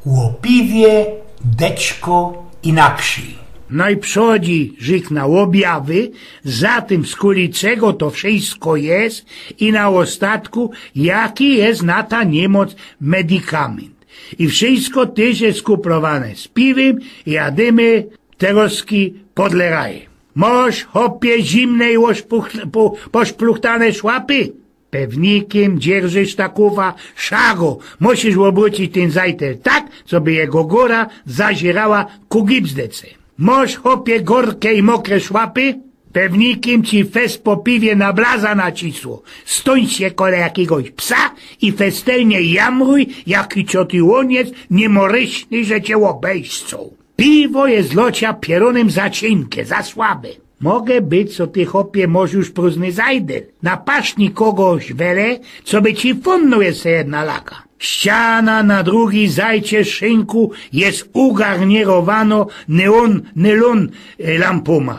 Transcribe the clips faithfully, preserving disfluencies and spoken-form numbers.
Ô piwie, deczko i na krzyj. Nojprzodzi rzyknã ôbjawy, za tym, skuli czego to wszyjsko je, i na ôstatku, jaki je na ta niymoc medikamynt. I wszyjsko tyż je skuplowane z piwym, i jadymy terozki podle raje. Mosz, chopie, zimne i ôszpuch-, po-, poszpluchtane szłapy? Pewnikym dzierżysz ta kufa szago, musisz ôbrōcić tyn zajtel tak, coby jego gōra zaziyrała ku gipsdece. Mosz, chopie, gorke i mokre szłapy? Pewnikym ci fest po piwie na blaza nacisło. Stōń sie kole jakigoś psa i festelnie jamruj, jaki cioty ôn je niymoryśny, że cie ôbejscoł. Piwo je dlŏ cia pierōnym za ciynke, za słabe. Może być, co ty, chopie, mosz już prōżny zajtel. Napasznij kogoś wele, coby ci fōnnōł jeszcze jedna laga. Ściana na drugi zajcie szynku je ugarniyrowanŏ neon, nylon, e, lampōma.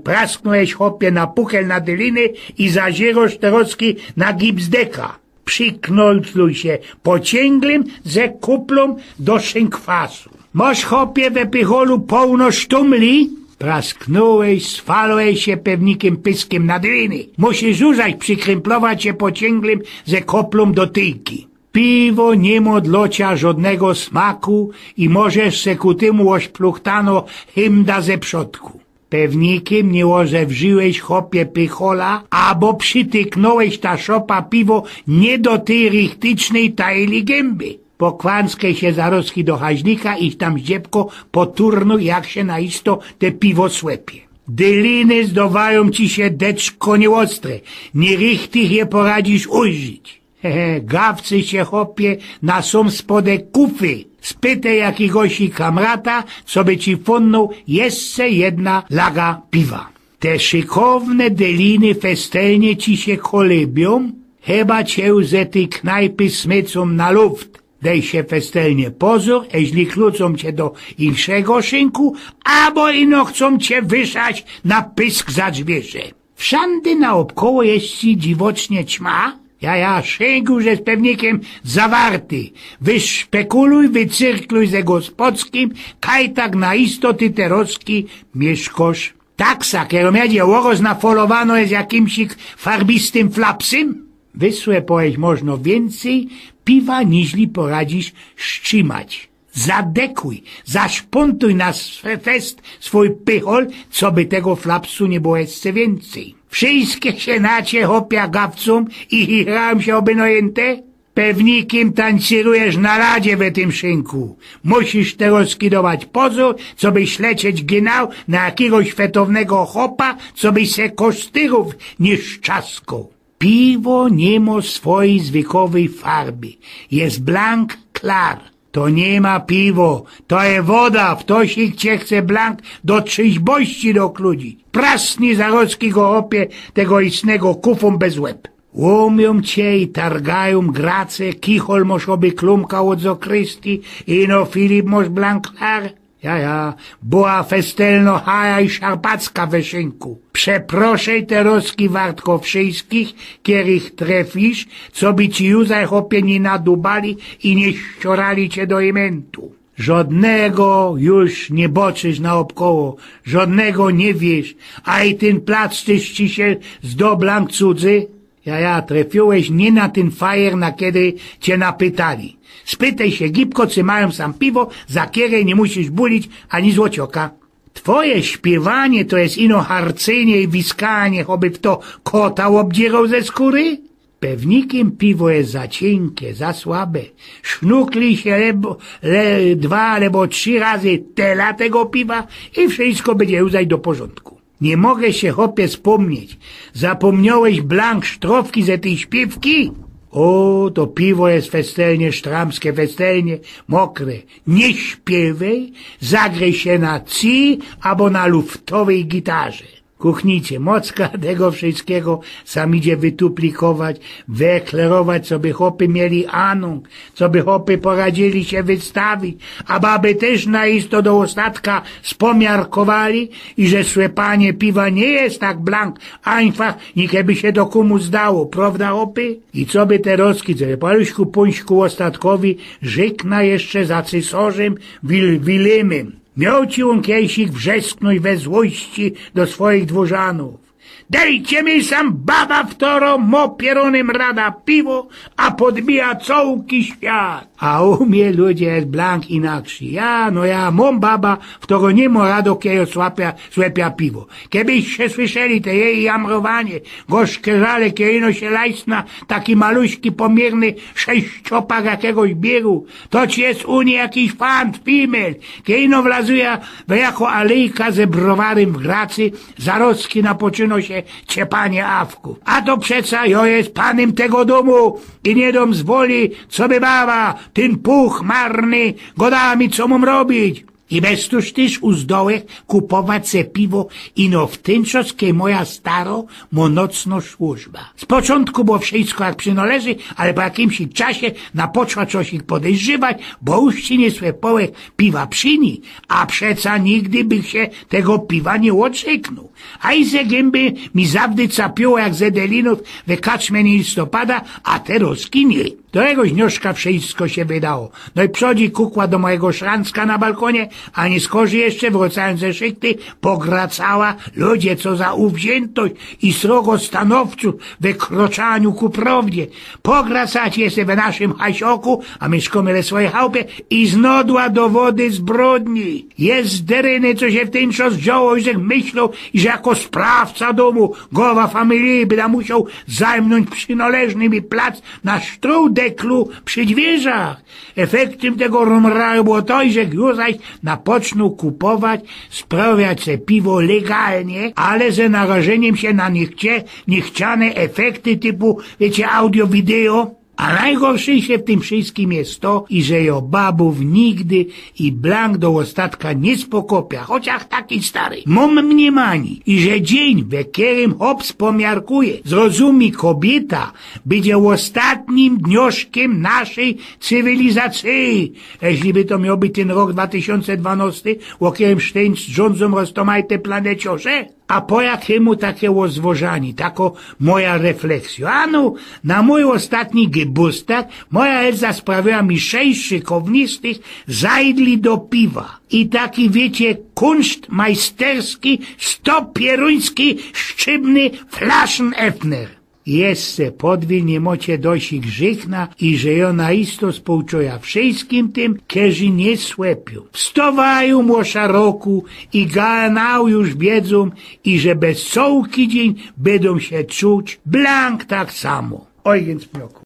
Prasknōłeś, chopie, na pukel na dyliny i zaziyrŏsz terozki na gipsdeka. Prziknoltluj sie pociynglym ze kuplōm do szynkwasu. Mosz, chopie, we pycholu połno sztumli? Prasknōłeś, swalŏłeś sie pewnikym pyskym na dyliny. Musisz już zaś przikrymplować sie pociynglym ze kuplōm do tyjki. Piwo niy mŏ dlŏ cia żŏdnego smaku i możesz se ku tymu ôszpluchtanŏ hymda ze przodku. Pewnikym niy ôżywōłeś, chopie, pychola, abo przityknōłeś ta szopa piwo niy do tyj richtycznyj tajli gymby. Pokwanckej sie zarozki do chaźnika i tam zdziebko poturnōł, jak sie na isto te piwo słepie. Dyliny zdŏwajōm ci sie deczko niyôstre, niyrichtich je poradzisz użyć. He, he, gawcy sie, chopie, na sōm spodek kufy. Spytej jakigoś kamrata, coby ci fōnnōł jeszcze jedna laga piwa. Te szykowne dyliny festelnie ci sie kolybiōm, chyba cie ze tyj knajpy smycōm na luft. Dej sie festelnie pozōr, eźli klucōm cie do inkszego szynku, abo ino chcōm cie wyszać na pysk za dźwiyrze. Wszandy naôbkoło je ci dziwocznie ćma. Ja, ja, szynk już je pewnikym zawarty. Wyszpekuluj, wycyrkluj ze gospodskim, kaj tak na istoty terozki miyszkŏsz. Taksa, kerōm jedzie ôroz, nafolowanŏ je jakimsik farbistym flapsym. Wysłepŏłeś możno wiyncyj piwa, niźli poradzisz strzimać. Zadekuj, zaszpōntuj na swe-, fest swōj pychol, coby tego flapsu niy było jeszcze wiyncyj. Wszyjske sie na cie, chopie, gawcōm i chichrajōm sie ôbynojynte. Pewnikym tańcyrujesz na ladzie we tym szynku. Musisz terozki dŏwać pozōr, coby ślecieć gynał na jakigoś fetownego chopa, coby se kosztyrōw niy strzaskoł. Piwo niy mŏ swojij zwykowyj farby. Je blank klar. To niy ma piwo, to je woda, wtosik cie chce blank do trzyźbości dokludzić. Prasnij zarozki go, chopie, tego istnego kufōm bez łeb. Łomiōm cie i targajōm grace, kichol mosz ôby klōmka ôd zokrystii, ino Filip mosz blank klar. Ja, ja, była festelnŏ chaja i szarpacka we szynku. Przeproszej terozki wartko wszyjskich, kerych trefisz, coby ci juzaj, chopie, niy nadubali i niy ściorali cie do imyntu. Żŏdnego już niy bŏczysz naôbkoło, żŏdnego niy wiysz, a i tyn plac tyż ci sie zdŏ blank cudzy. Ja, ja, trefiōłeś niy na tyn fajer, na kedy cie napytali. Spytej sie gibko, czy majōm sam piwo, za kere niy musisz bulić ani złocioka. Twoje śpiywanie to je ino harcynie i wiskanie, choby fto kota ôbdzierŏł ze skōry? Pewnikym piwo je za ciynkie, za słabe. Sznukli sie lebo, le, dwa abo trzi razy tela tego piwa i wszyjsko bydzie juzaj do porzōndku. Niy mogã sie, chopie, spōmnieć. Zapōmniołeś blank sztrofki ze tyj śpiywki? Ô, to piwo je festelnie sztramske, festelnie mokre. Niy śpiywej, zagrej sie na C abo na luftowyj gitarze. Kuchnicie, mocka tego wszystkigo sam idzie wytuplikować, wyklerować, co by chopy mieli anōng, co by chopy poradzili sie wystawić, a baby tyż na isto do ôstatka spomiarkowali i że słepanie piwa niy je tak blank ajnfach, niby sie to kōmu zdało, prowda, chopy? I co by te rozki, co je paluśku puńśku ôstatkowi, rzykna jeszcze za cysorzym Wil-, Wilymym. Mioł ci ôn kiejsik wrzesknōńć we złości do swoich dworzanōw: „Dejcie mi sam, baba, wtoro mo pierōnym rada piwo, a podbija cołki świat”. A u mie, ludzie, je blank inakszi. Ja, no ja mōm baba, wtoro niy mo rado, kej jo słapia, słepia piwo. Kejbyście słyszeli te jeji jamrowanie, gorzke żale, kej ino sie lajsna taki maluśki, pomiyrny sześciopak jakigoś bieru, to ci je u nij jakiś fant, fimel, kej ino wlazuja we jako alejka ze browarym w gracy, zarozki napoczyno sie ciepanie awków. A to przeca jo je panym tego dōmu i niy dōm zwoli, co by baba, tyn puch marny, godała mi, co mōm robić. I bez to tyż uzdōłech kupować se piwo, ino w tyn czas, kej moja staro mo nocno służba. Z poczōntku było wszystko jak przynŏleży, ale po jakimś czasie napoczła cosik podejrzywać, bo już ci niy słepōłech piwa przi nij, a przeca nigdy bych sie tego piwa niy ôdrzyknōł. A i ze gymby mi zawdy capiło jak ze delinōw we kaczmie listopada, a terozki niy. Do jegoś dnioszka wszystko sie wydało. No i przodzi kukła do mojigo szranczka na balkōnie, a niyskorzij jeszcze, wrōcajōnc ze szykty, pogracała. Ludzie, co za uwziętość i srogo stanowczość we kroczaniu ku prowdzie. Pogracać je se we naszym hasioku, a miyszkōmy we swojij chałpie, i znodła do wody zbrodni. Jezderyny, co sie w tyn czas dzioło, i żech myśloł, i że jako sprawca dōmu, gowa familije, byda musioł zajmnōńć przynŏleżny mi plac na sztrudeklu przi dwiyrzach. Efektym tego rumraju było to, że jo zaś napoczōnōł kupować, sprawiać se piwo legalnie, ale ze narażyniym sie na niechcie-, niechciane efekty typu, wiycie, audio, wideo. A nojgorszy sie w tym wszystkim je to, iże jo babōw nigdy i blank do ôstatka niy spokopia, chociach taki stary. Mōm mniymanie, iże dziyń, we kerym chop spomiarkuje, zrozumi, kobiyta bydzie ôstatnim dnioszkym naszyj cywilizacyje. Jeźli by to mioł być tyn rok dwa tysiōnce dwanŏsty, ô kerym sztyńc rzōndzōm roztōmajte planeciŏrze? A po jakimu take ôzworzanie, tako moja refleksjŏ? Ano, na mōj ôstatni gebustag moja Elza sprawiła mi sześć szykownistych zajdli do piwa. I taki, wiycie, kunszt majsterski, stopieruński, szczibny Flaschenöffner. Jeszcze podwil niy mocie dość i grzykna, iże jo na isto spōłczujã wszystkim tym, kerzi niy słepiyōm. Wstŏwajōm ô szaroku i ganał już wiedzōm, iże bez cołki dziyń bydōm sie czuć blank tak samo. Eugen Smiok.